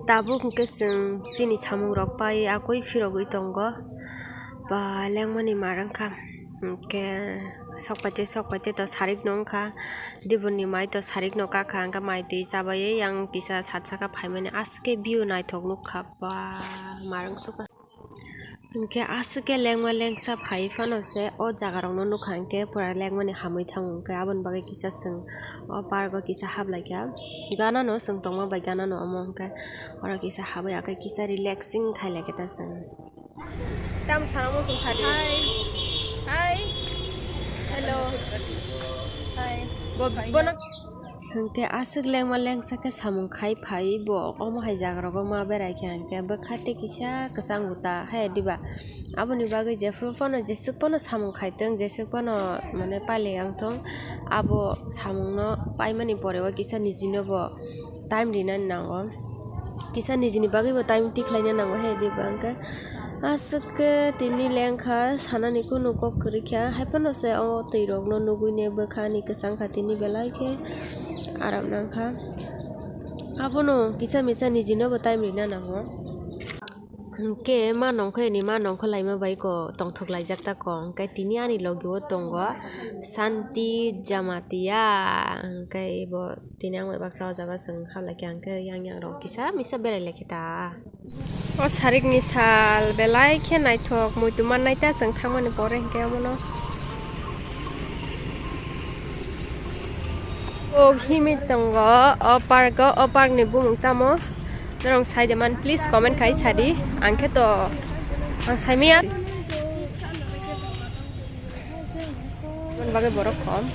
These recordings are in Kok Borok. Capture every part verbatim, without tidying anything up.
Tabuk hwnkhe chwng chini samungrok pai akwi phirogwi tongo. Ba lengmani mar wngkha. Hwnkhe sokpaite sokpaite to sarik no wngkha. Diboni mai to sarik no kakha, hwnkhe mai twi chabaiwi yang kisa sat saka phaimani aswk khe view naithok nukha. Ba mar wngsukha. Hwnkhe aswk khe lengma lengsa phai phano se o jaga rokno nukha, hwnkhe pura lengmani hamwi thango, hwnkhe aboni bagwi kisa chwng o park o kisa haplaikha. Ganano chwng tongma bai ganano omo, hwnkhe oro kisa habwi akhe kisa relaxing khailaikheta chwng. Tamo sana mo chwng sadi. Hi. Hi. Hello. Hi. Bo-, bono Hwnkhe aswk lengma lengsa khe samung khai phai bo, omo hai jaga rogo ma berai khe hwnkhe bwkha tei kisa kwchang bo ta hai diba. Aboni bagwi jephuru phano jeswk phano samung khai tong, jeswk phano mane pailai ang tong, abo samungno paimani pore o kisa nijino bo time rinani nango, kisa nijini bagwi bo time tikhlaina nango hai diba hwnkhe. Aswk khe tini lengkha, sanani kunu kok kwrwikha, haiphano se o twi rokno nugwi ne bwkha ni kwchang kha tini belai khe aram nangkha. Abono kisa misa nijino bo time rina nango. Hwnkhe ma nongkhe ni ma nongkhe laima bai ko tongthok laijak ta kong, hwnkhe tini ani logi o tongo Santi Jamatia, hwnkhe bo tini ang bai baksa o jaga chwng hablai khe hwnkhe yang yang rok kisa misa berai lai khe ta. O sarik ni sal belai khe naithok, muitu mannai ta chwng thangmani pore hwnkhe omono. O himwi tongo o park o, o park ni bumung tamo norok sai de man, please comment khai sadi, ang khe to ang saimaya. Aboni bagwi borok kom.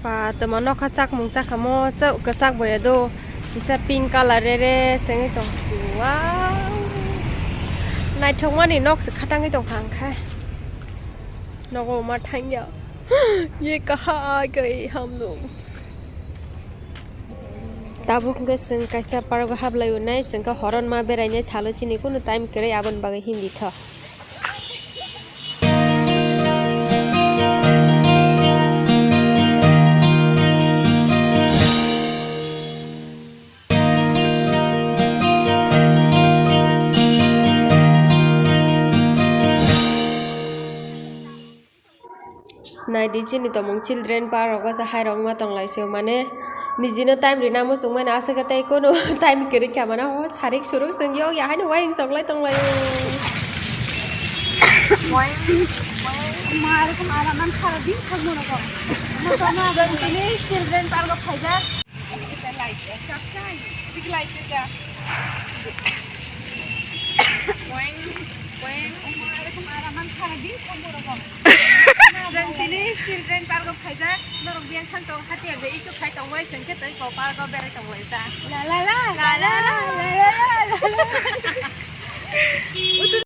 Ba, tamo nokha chakmung chakamo, chak, kwchak boya do, kisa pink colour re re sengwi tong. Wow! Naithokmani nok se khatangwi tongkha ang khe. Nogo ma thangya. Ye kaha kai hamlung. Tabuk hwnkhe chwng kaisa park o hablai unai, chwng khe horon ma berainai salo chini kunu time kwrwi, aboni bagwi hindi tho. Naidi chini tongmung children park rogo se hai rok ma tong lai se mane nijino time rina muchung mano aswk khe tei kono time kwrwi kha mane o sarik suruk chwng yok ya haino uaing chok lai tong lai o. Uaing, uaing, ma rokom ara man sara din thang mano ko. Chwng tini children park o phaijak. Chwng tini children park o phaijak, norok biyang thang tongo, hati age isu khai tongbai, chwng khe tei ko park o berai tongbai ta. La la la la la la la la.